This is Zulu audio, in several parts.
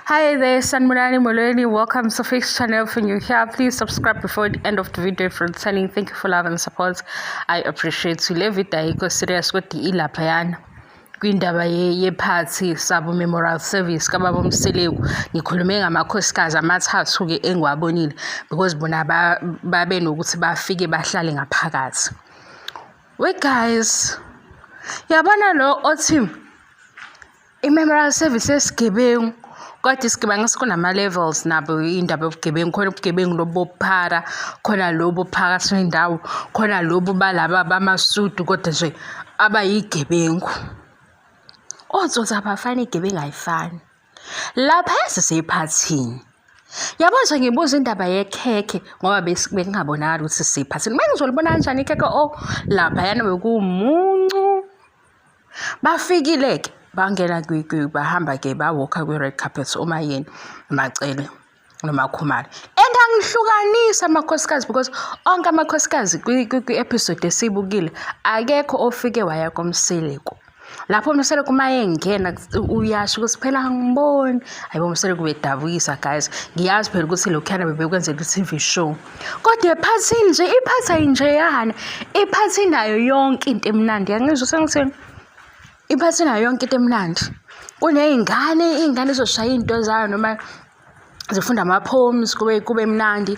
Hi there, Sanibonani Molweni. Welcome to Fix Channel. If you're here, please subscribe before the end of the video. If you're returning, thank you for love and support. I appreciate you. Le video ayikho serious kodwa ilaphayana kwindaba yephathi sabo memorial service kababa uMseleku. Ngikhulume ngamakhosikazi amathathu-ke engiwabonile because bona babe nokuthi bafike bahlale ngaphakathi. We guys, yabona lo othi i-memorial service yesigebengu, kodwa isigebengu sekunama-levels nabo indaba yobugebengu. Khona ubugebengu lobu bobuphara, khona lobu phakathi nendawo, khona lobu balaba bamasudu, kodwa nje abayigebengu. Otsotsi abafani, iy'gebengu ay'fani. Lapha sisephathini. Yabo nje ngibuza indaba yekhekhe ngoba bekungabonakali ukuthi sisephathini. Uma ngizolibona kanjani ikhekhe? Oh, laphayana bekuwumuncu. Bafikile-ke bangena, bahamba-ke ba-walk-a kwi-red carpet uMaYeni, uMaCele noMaKhumalo. And angihlukanisi amakhosikazi because onke amakhosikazi kwi-episode esiyibukile akekho ofike waya koMseleku. Lapho uMseleku uma engena uyasho ukuthi phela angiboni. Hayibo, uMseleku bedabukisa guys. Ngiyazi phela ukuthi lokhuyana bebekwenzela i-TV show. Kodwa ephathini nje, iphathi ayinjeyana. Iphathi inayo yonke into emnandi. Yangizwa sengithini? Iphathi inayo yonke into emnandi. Kuney'ngane, iy'ngane zizoshaya iy'nto zayo noma zifunda ama-poems kube mnandi.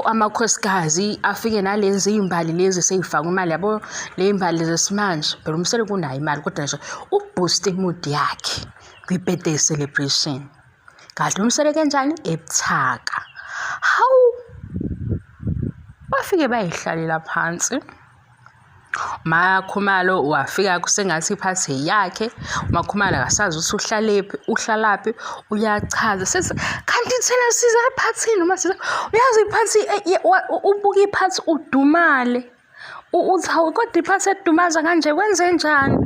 Amakhosikazi afike nalezi iy'mbali lezi sey'fakwe imali yabo, ley'mbali zesimanje. Phela uMseleku unayo imali kodwa nje uku-boost-a i-mood yakhe kwi-birthday celebration. Kahle uMseleku enjani? Ebuthaka. Hawu! Bafike bay'hlalela phansi. MaKhumalo wafika kusengathi iphathi eyakhe. UMaKhumalo akasazi ukuthi uhlalephi, uhlalaphi, uyachaza. Sithi kanti thina siza ephathini noma siza, uyazi iphathi, ubuka iphathi udumale. Uthi hawu, kodwa iphathi edumaza kanje kwenzenjani?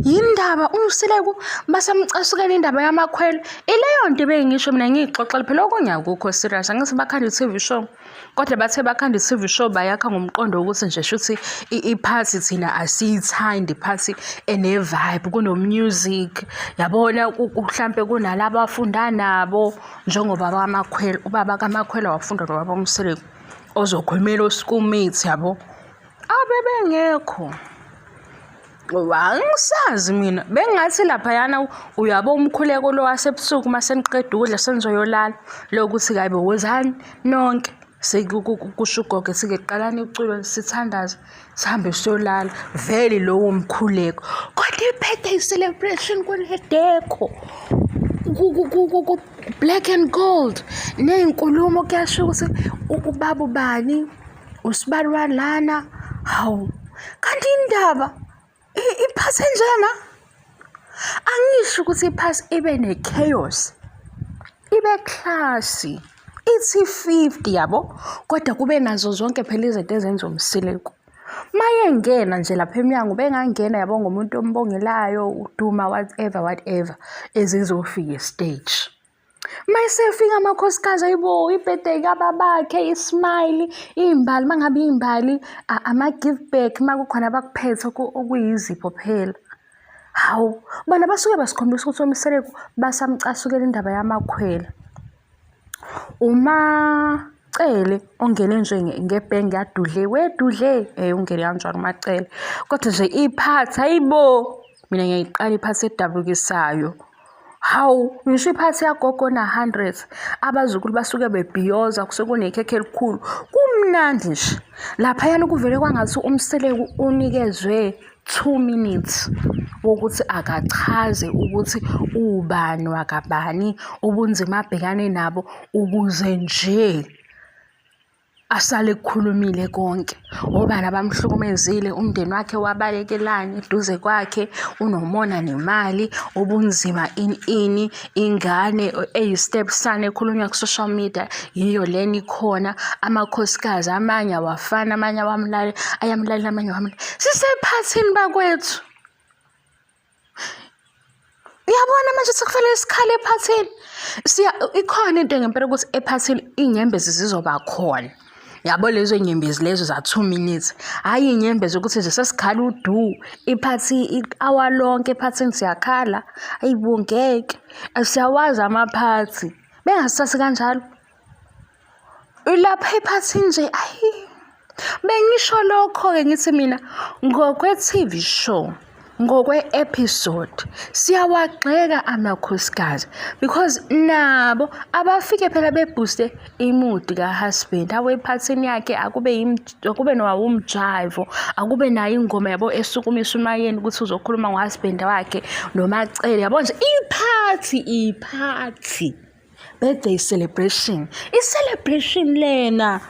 Yindaba uMseleku basamcasukela indaba yamakhwelo. Ileyo nto ebengisho mina ngiyixoxela phela, okunye akukho serious. Angithi bakhanda i-TV show. Kodwa bathe bakhanda i-TV show bayakha ngomqondo wokuthi nje shuthi iphathi thina asiyithandi, iphathi ene-vibe, kuno-music, yabona, mhlampe kunalaba afunda nabo njengoba kaMakhwela, ubaba kaMakhwela wafunda nobaba uMseleku ozokhulumela o-schoolmates yabo. Abebengekho. Angisazi mina, bengathi laphayana uyabo umkhuleko lo wasebusuku uma seniqeda ukudla senizoyolala, lokuthi kayi bo wozani nonke, kusho ugogo ethi-ke qalani iculo sithandaze sihambe siyolala, vele lowo mkhuleko. Kodwa i-birthday celebration kune-decor, black and gold, ney'nkulumo kuyasho ukuthi ubaba ubani, usibani walana, hawu, kanti indaba iphathi enjena? Angisho ukuthi iphathi ibe ne-chaos, ibe classy, ithi 50 yabo, kodwa kube nazo zonke phela izinto ezenza uMseleku. Mayengena nje lapha emnyango bengangena yabo ngomuntu ombongelayo, uduma whatever whatever, ezizofika e-stage. Mayesefika amakhosikazi, ayibo, i-birthday kababakhe, i-smile, iy'mbali, uma ngabe iy'mbali, ama-gift bag uma kukhona abakuphethe okuyizipho phela. Hawu, bona basuke basikhombisa ukuthi uMseleku basamcasukela indaba yamakhwela. UMaCele ongene nje ngebhenki yadudle, wedudle, ungene kanjalo uMaCele. Kodwa nje iphathi, hayibo, mina ngiyayiqala iphathi edabukisayo. Hawu, ngisho iphathi yagogo na-hundred, abazukulu basuke bebhiyoza, kusuke kunekhekhe elikhulu, kumnandi nje. Laphayana kuvele kwangathi uMseleku unikezwe 2 minutes wokuthi akachaze ukuthi ubani wakabani, ubunzima abhekane nabo, ukuze nje asale ekukhulumile konke. Obani abamhlukumezile, umndeni wakhe wabalekelani eduze kwakhe, unomona nemali, ubunzima ini ini, ingane eyi-step son ekhulunywa ku-social media yiyo lena ikhona, amakhosikazi amanye awafani, amanye ayamlalela, amanye awamlaleli. Sisephathini bakwethu. Uyabona manje sekufanele sikhale ephathini. Siya ikhona into ngempela ukuthi ephathini iy'nyembezi zizoba khona. Yabo lezo nyembezi lezo za-2 minutes. Hhayi iy'nyembezi ukuthi nje sesikhala udu, iphathi i-hour lonke ephathini siyakhala. Ayi bo ngeke, siyawazi amaphathi. Bengasithathi kanjalo. Lapha ephathini nje ayi. Bengisho lokho-ke ngithi mina ngokwe-T_V show, ngokwe-episode siyawagxeka amakhosikazi because nabo abafike phela bebhuste i-mood ka-husband. Awu ephathini yakhe akube akube nawo umjayivo, akube nayo ingoma yabo esukumisa uMaYeni ukuthi uzokhuluma ngo-husband wakhe noMaCele yabo nje iphathi iphathi. Birthday celebration, i-celebration lena.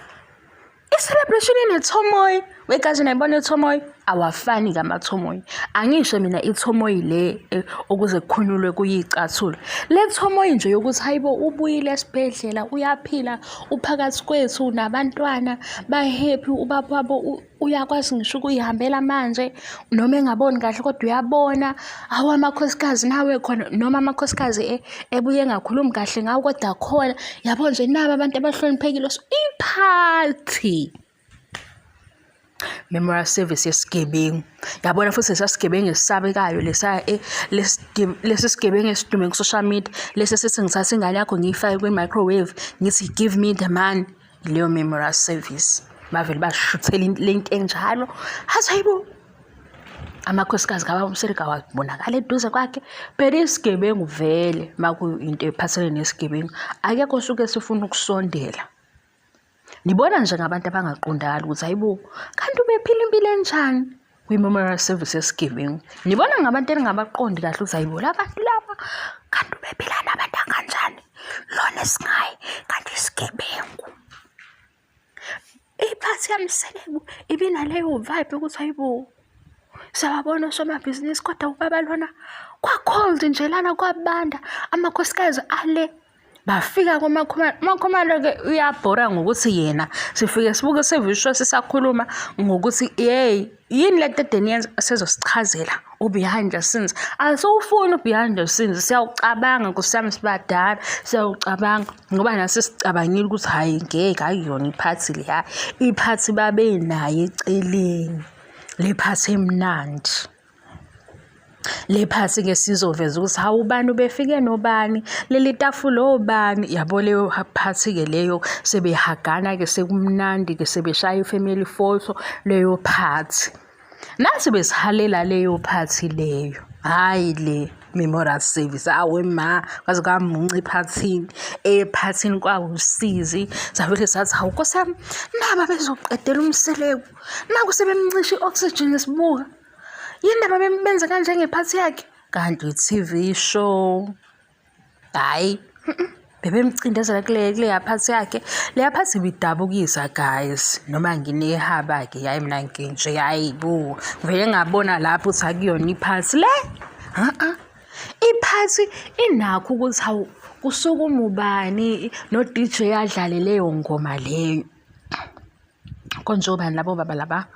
I-celebration inethomoyi. Wekazi nayibona ithomoyi? Awafani-ke amathomoyi. Angisho mina ithomoyi le ukuze kukhunulwe kuyicathulo. Le thomoyi nje yokuthi hayibo ubuyile esibhedlela uyaphila uphakathi kwethu nabantwana ba-happy ubaba wabo uyakwazi ngisho ukuyihambela manje noma engaboni kahle kodwa uyabona. Hawu amakhosikazi nawe khona noma amakhosikazi ebuye engakhulumi kahle ngawo kodwa khona yabo nje naba abantu abahloniphekile so iphathi memorial service yesigebengu. Yabona futhi lesa sigebengu esisabekayo lesa lesi sigebengu esidume ku-social media lesi esithi ngithatha ingane yakho ngiyifake kwi-microwave ngithi give me the money. Leyo memorial service bavele bashuthela lento enjalo. Hathi hayibo amakhosikazi kababa uMseleku awabonakali eduze kwakhe. Phela isigebengu vele uma kuyinto ephathelene nesigebengu akekho osuke esefuna ukusondela. Nibona nje ngabantu abangaqondakali ukuthi hayibo kanti ubephila impilo enjani kwi-memorial service yesigebengu. Nibona ngabantu eningabaqondi kahle ukuthi hayibo la bantu laba kanti ubephila nabantu akanjani lona esingayi kanti isigebengu. Iphathi yaMseleku ibinaleyo vibe yokuthi hayibo siyababona osomabhizinisi kodwa ubaba lona kwa-cold nje lana kwabanda amakhosikazi ale bafika koMakhumalo. UMakhumalo-ke uyabhora ngokuthi yena sifike sibuke sevisho sisakhuluma ngokuthi yeyi yini le nto ede niyenza sezosichazela u-behind the scenes. Asiwufuni u-behind the scenes, siyawucabanga nkosi yami sibadala, siyawucabanga ngoba nasi sicabangile ukuthi hhayi ngeke akuyona iphathi leya, iphathi babenayo eceleni, le phathi emnandi. Le phathi-ke sizoveza ukuthi hawu ubani ubefike nobani, leli tafula obani, yabo leyo phathi-ke leyo sebehagana-ke sekumnandi-ke sebeshaya i-family photo leyo phathi. Nathi besihalela leyo phathi leyo, hhayi le memorial service. Awe ma, kwaze kwamunca ephathini, ephathini kwawusizi. Savele sathi hawu nkosi yami, naba bezoqedela uMseleku, naku sebemncisha i-oxygen sibuka. Yini ndaba benza kanje ngephathi yakhe? Kanti i-T_V show. Hhayi, bebemcindezela kule kuleya phathi yakhe. Leya phathi ibidabukisa guys, noma nginehaba-ke hhayi mina nginje hhayi bo. Ngivele ngabona lapho ukuthi akuyona iphathi le. Ha-a. Iphathi inakho ukuthi hawu kusukuma ubani no-D_J adlale leyo ngoma leyo. Konje obani labo baba laba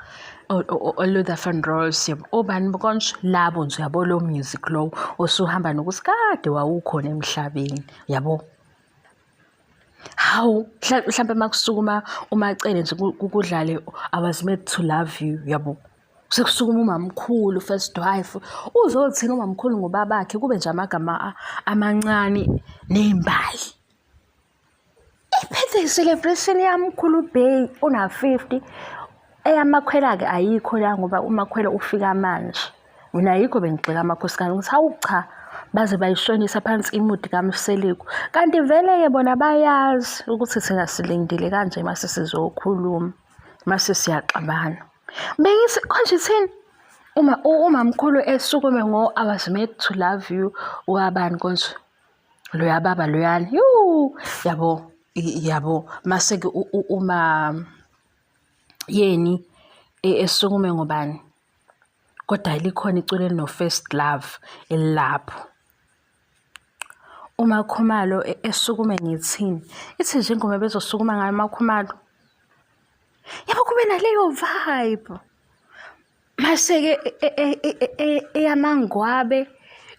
o-Luther Vandross obani konje labo nje yabo lo music lowo osuhamba nokuthi kade wawukhona emhlabeni yabo. Hawu mhlampe uma kusukuma uMaCele nje kudlale I was made to love you yabo. Sekusukuma umamkhulu first wife uzothini umamkhulu ngobabakhe kube nje amagama amancane ney'mbali. I-birthday celebration yamkhulu Bay una-50 eyamakhwela-ke ayikho la ngoba umakhwela ufika manje. Mina ayikho bengigxeka amakhosikazi ukuthi hawu cha baze bayishonisa phansi imudi kaMseleku. Kanti vele-ke bona bayazi ukuthi thina silindile kanje mase sizokhuluma mase siyaxabana. Bengithi konje ithini? Uma umamkhulu esukume ngo I was made to love you wabani konje? Loya baba loyana yuu yabo yabo mase-ke uma yeni esukume ngobani kodwa likhona iculo elino-first love elilapho. UMaKhumalo esukume ngithini, ithi nje ingoma ebezosukuma ngayo uMaKhumalo, yabo kube naleyo vibe. Mase-ke eyaMangwabe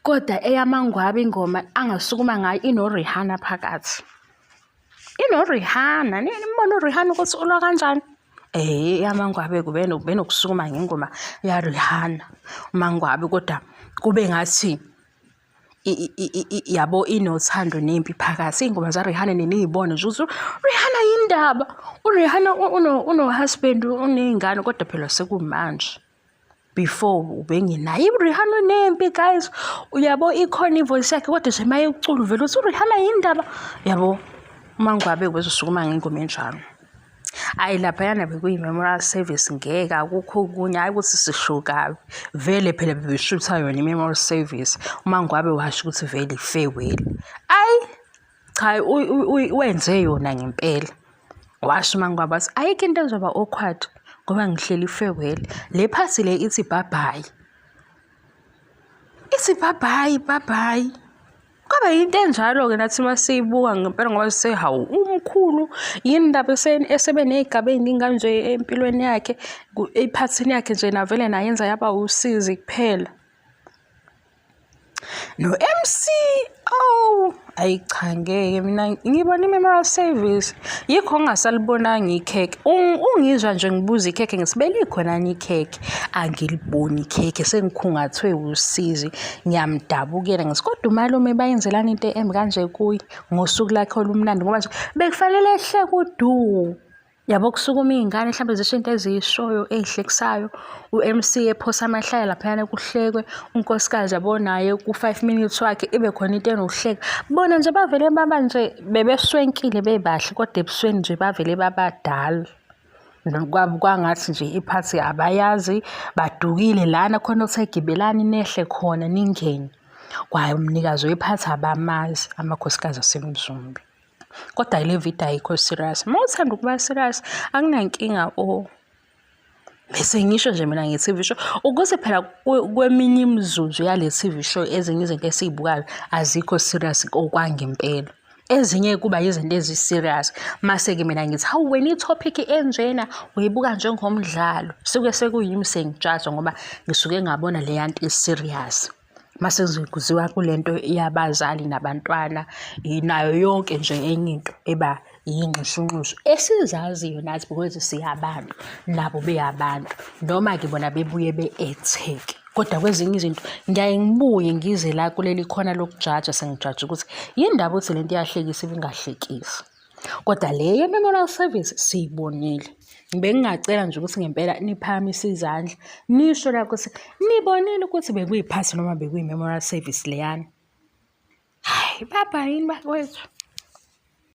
kodwa eyaMangwabe ingoma angasukuma ngayo ino-Rihanna phakathi. InoRihanna, nimbona uRihanna ukuthi ulwa kanjani? EyaMangwabe kube benokusukuma ngengoma yaRihanna uMangwabe kodwa kube ngathi yabo inothando nempi phakathi. Iy'ngoma zaRihanna neniy'bone nje ukuthi uRihanna yindaba. URihanna uno-husband uney'ngane kodwa phela sekumanje. Before ubengenaye uRihanna unempi guys. Uyabo ikhona ivoice yakhe kodwa nje uma ecula uvele uthi uRihanna yindaba. Yabo uMangwabe ubezosukuma ngengoma enjalo. Hhayi laphayana bekuyi-memorial service ngeke akukho okunye hhayi ukuthi sisho kabi. Vele phela bebeshutha yona i-memorial service. UMangwabe washo ukuthi vele i-farewell. Ayi cha wenze yona ngempela. Washo uMangwabe wathi ayikho into ezoba awkward ngoba ngihleli i-farewell. Le phathi le ithi bye bye. Ithi bye bye, bye bye. Kwaba yinto enjalo-ke nathi uma siyibuka ngempela ngoba sehawu umkhulu yini ndaba esebe ney'gaba ey'ningi kanje empilweni yakhe ephathini yakhe nje navele nayenza yaba usizi kuphela. No-M_C oh ayi cha ngeke mina ngibona i-memorial service yikho ngingasalibonanga ikhekhe. Ungizwa nje ngibuza ikhekhe ngithi belikhonani ikhekhe? Angiliboni ikhekhe sengikhungathwe wusizi ngiyamdabukela ngithi kodwa umalume bayenzelani into embi kanje kuye ngosuku lakhe olumnandi ngoba nje bekufanele ehle kudu. Yabo kusukuma iy'ngane hlampe zisho into eziyishoyo ey'hlekisayo, u-M_C ephosa amahlaya laphayana kuhlekwe, unkosikazi yabo naye ku-five minutes wakhe ibe khona into enokuhleka. Bona nje bavele baba nje bebeswenkile bebahle kodwa ebusweni nje bavele babadala. Kwangathi nje iphathi abayazi badukile lana khona othe gibelani nehle khona ningene. Kwamnikazi wephathi abamazi amakhosikazi aseMzumbe. Kodwa le video ayikho serious. Uma uthanda ukuba serious akunankinga o. Bese ngisho nje mina nge-T_V show ukuze phela kweminye imizuzu yale T_V show ezinye izinto esiy'bukayo azikho serious okwangempela. Ezinye kuba yizinto ezi-serious. Mase-ke mina ngithi hawu wena i-topic enjena uyibuka njengomdlalo. Suke sekuyimi sengijajwa ngoba ngisuke ngabona leya nto i-serious. Mase kuziwa kule nto yabazali nabantwana nayo yonke nje enye into eba yinxushunxushu esizaziyo nathi because siyabantu nabo beyabantu noma-ke bona bebuye be-etheke kodwa kwezinye izinto ngiyaye ngibuye ngize la kuleli khona lokujaja sengijaja ukuthi yini ndaba ukuthi le nto iyahlekisa ibingahlekisi. Kodwa le ye-memorial service siyibonile. Bengingacela nje ukuthi ngempela niphakamise izandla nisho la ukuthi nibonile ukuthi bekuyiphathi noma bekuyi-memorial service leyana. Hhayi baba yini bakwethu.